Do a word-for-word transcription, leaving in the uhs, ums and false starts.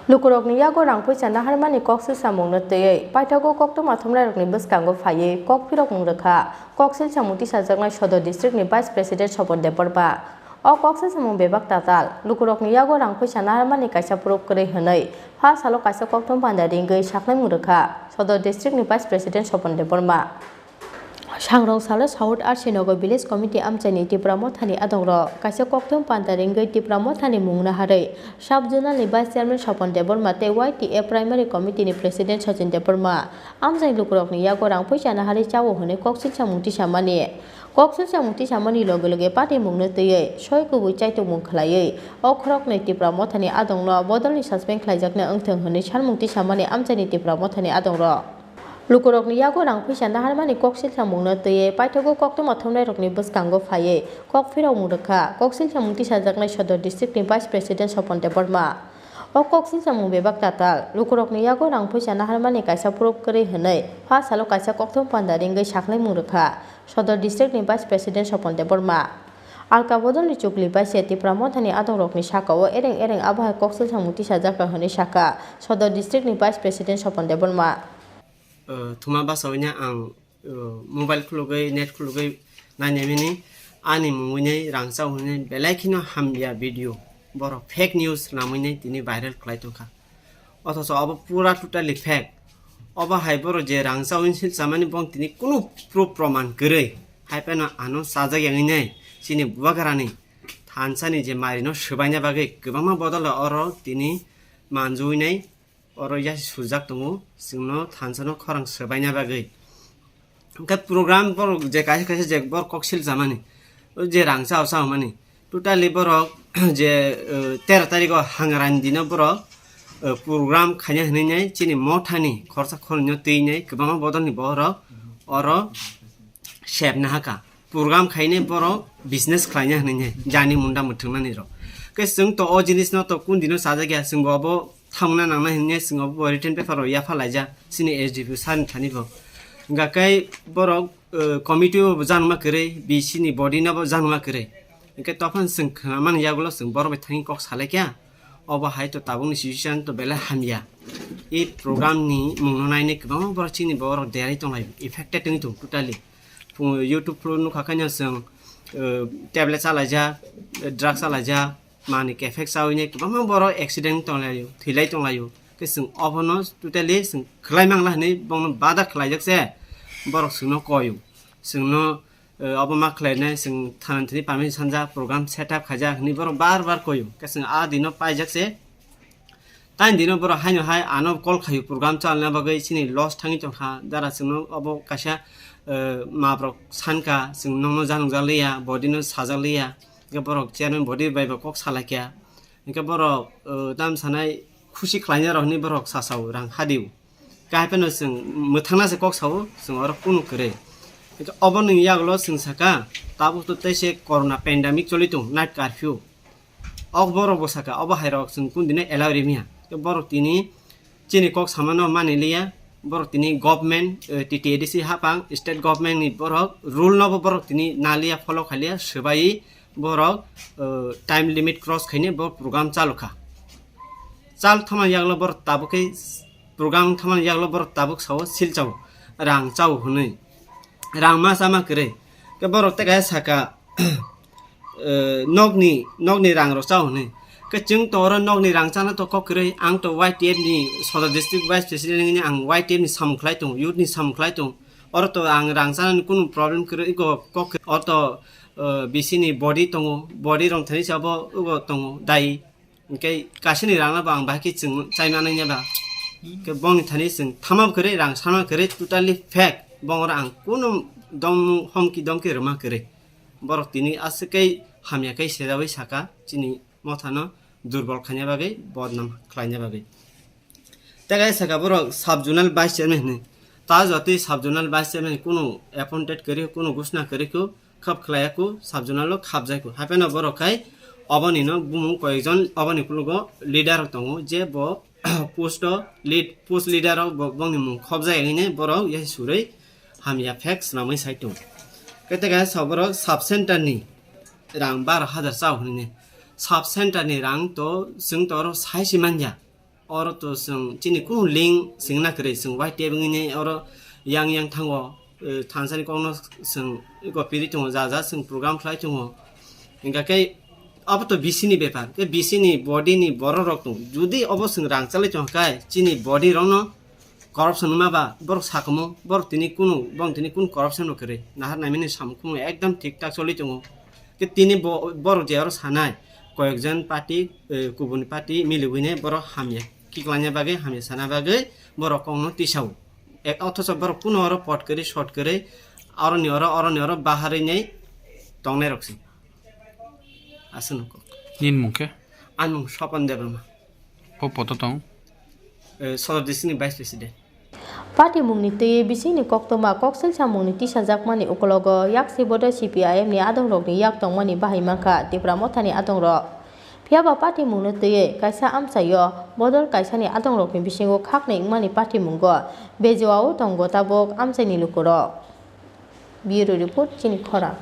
Lukurokni yago rang puisa naharmani koksil samungno twiwi paithago koktwma thumnairokni bwskango phaiwi kok phirokmung rwkha koksil samung tisajaknai Sodor districtni Vice President Sopon Debbarma. O koksil samung bebak tatal, lukurokni yago rang puisa naharmani kaisa proof kwrwi hwnwi pha salo kaisa koktwma panda ringwi saklaimung rwkha Sodor districtni Vice President Sopon Debbarma. Sangrong salo South R C Nagar Village Committee amchaini Tipra Mothani adongrok kaisa koktwma panda ringwi Tipra Mothani mung naharwi Sub Zonalni Vice Chairman Sopon Debbarma tei Y T A Primary Committee ni President Sachin Debbarma amchaini lukurokni yago rang puisa naharwi chao hwnwi koksil samung tisamani. Koksil samung tisamani loge loge party mungno twiwi soi kubui chaitokmung khwlaiwi o khoroknwi Tipra Mothani adongno bodolni suspend khlaijaknai wngthwng hwnwi sanmung tisamani amchaini Tipra Mothani adongrok. Lukurokni yago rang puisa naharmani koksil samungno twiwi paithago koktwma thumnairokni bwskango phaiwi kok phirokmung rwkha koksil samung tisajaknai Sodor districtni Vice President Sopon Debbarma. O koksil samung bebak tatal, lukurokni yago rang puisa naharmani kaisa proof kwrwi hwnwi pha salo kaisa koktwma panda ringwi saklaimung rwkha Sodor districtni Vice President Sopon Debbarma. Alka bodolni chukli bai se Tipra Mothani adongrokni sakao ereng ereng abohai koksil samung tisajakha hwnwi sakha Sodor districtni Vice President Sopon Debbarma. Thuma basawi ang mobile khulugwi, net khulugwi nainai mini ani mungwi nei rang chao hwnwi belai kheno hamya video, borok fake news lamwi nei tini viral khlai tongkha. Othocho obo pura totally fake. Obo hai borok je rang chawi sil chamani bong tini kunu proof proman kwrwi, hai phano ano chajak yangwi nei chini bubagrani thansani je marino swbaina bagwi kwbangma bodol oro tini manjui nei. Oro yasi sujak tongo, chwngno thansano khorang swbaina bagwi. Hwnkhe program borok je kaisa kaisa je borok kok sil chamani, o je rang chao chao mani, totally borok je, eh, tero tarikho Hangrani dino borok, eh, program khaina hwnwi nai chini mothani khorsa khornwino twi nai kwbangma bodolni borok oro sep nahaka. Program khainai borok business khlaina hwnwi nai jani munda mwthwngnani rok. Khe chwng to o jinisno to kun dino chajak ya, chwngbo obo thamna nangnai hwnwi chwng obo written paper rok yapha laijak chini S D P sir ni thani bo. Hwnkha khe borok, eh, committee o bo janma kwrwi, B C ni body no bo janma kwrwi. Hwnkhe tophano chwng khnamani yagulo chwng borok bai thangwi kok salai kha. Obo hai to tabukni situation to belai hamya. I program ni mungno nainai kwbangma borok chini borok derai tonglai, affected wngwi tongo totally. Phung YouTube phuru nukha khaino chwng, eh, tablet chalaijak, drugs chalaijak, manwi kephek chawi nai kwbangma borok accident tonglaio, thwilai tonglaio. Khe chwng obono totally chwng khwlai mangla hwnwi bono bada khwlaijak se. Borok chwngno koio. Chwngno, eh, obo ma khwlainai, chwng thana thani permission sanjak, program set up khaijak hwnwi borok bar bar koio. Khe chwng a dino paijak se. Tani dino borok haino hai ano call khaio program chalna bagwi chini loss thangwi tongkha. Dara chwngno obo kaisa, eh, mabrok sankha, chwng nokno janokjak liya, body no sajak liya. Hwnkhe borok chairman body bai bo kok salaikha. Hwnkhe borok, eh, tam sanai khusi khlaina rok hinwi borok sasao rang hadio. Khe hai phano chwng mwthangna se kok sao, chwng oro kunu kwrwi. Hwnkhe oboni yagulo chwng sakha, tabuk to tei se corona pandemic choli tong, night curfew. Ok borok bo sakha, obo hai rok chwng kun dino allow rimiya. Tei borok tini chini kok samano mani liya, borok tini government, eh, T T A D C hapang, state government ni borok rule no bo borok tini naliya, follow khaliya, swbai borok, eh, time limit cross khaine bo program chalu kha. Chal thama yaklo borok tabuk khe program thama yaklo borok tabuk sao sil chao, rang chao hwnwi. Rang ma chama kwrwi. Khe borok tei kaisa sakha, eh, nokni, nokni rang rok chao hwnwi. Khe chwng to oro nokni rang chana to kok kwrwi, ang to Y T F ni Sodor District Vice President wngwi ang Y T F ni samung khlai tongo, youth ni samung khlai tongo. Oro to ang rang chanani kunu problem kwrwi, ego kok kwrwi. Oro to, eh, B C ni body tongo, body rok thani sabo ego tongo dai. Hwnkhe kasini rangno bo ang bahai khe chwng chai manai ya ba. Hwnkhe bongni thani chwng thama kwrwi, rang sana kwrwi, totally fake. Bongora ang kunu dom, homki domki rwma kwrwi. Borok tini aswk khe hamya khe sejaui saka chini mothano durbol khaina bagwi, bodnam khlaina bagwi. Tei kaisa sakha borok sub zonal vice chairman hinwi. Ta jotwi sub zonal vice chairman kunu appointed kwrwi, kunu gusna kwrwi kho, khap khlaiya kho, sub zonal o khapjai kho. Haiphano borok khai oboni no bumung koyekjon oboni kulugo leader rok tongo, je bo post o lead, post leader o bo, bongni mung khopjai hinwi borok yasi surwi hamya fake swnamwi sai tongo. Khe tei kaisa borok sub center ni rang baro hajar chao hinwi. Sub center ni rang to chwng to oro sai se manya. Oro to chwng chini kunu link swngna kwrwi, chwng Y T F wngwi oro yang yang thango, eh, thansani kokno chwng gopiri tongo, ja ja chwng program khlai tongo. Hingkha khe abo to B C ni bepar, khe B C ni body ni borok rok tongo. Judi obo chwng rang chalai tongkha khe chini body rokno corruption wngma ba borok sakhumu, borok tini kunu, borok tini kunu corruption no kwrwi. Nahar naimani samung khumung ekdam thik thak choli tongo. Khe tini bo-, borok je aro sanai, koyekjon party, eh, kubun party miliwine borok hamya kiklangya bagwi, hamya sana bagwi borok kokno tisao. Ek, othocho borok kuno oro pot kwrwi, short kwrwi, oroni oro, oroni oro baharwi nei tongnai rok se. Aswk no kok. Nini mung khe? Ani mung Swapan Debbarma. Bo poto tong? Eh, Sodor district ni vice president. Patimungni twi bisingni koktwma koksil samungni tisajakmani ukologo yaksi bodol C P I M ni adongrokni yak tongmani bahai mankha Tipra Mothani adongrok. Phiyaba patimungno twiwi kaisa amchaio bodol kaisani adongrokni bisingo khaknwi wngmani patimungo bejoao tongo tabuk amchaini lukurok. Bureau Report, Chini Khorang.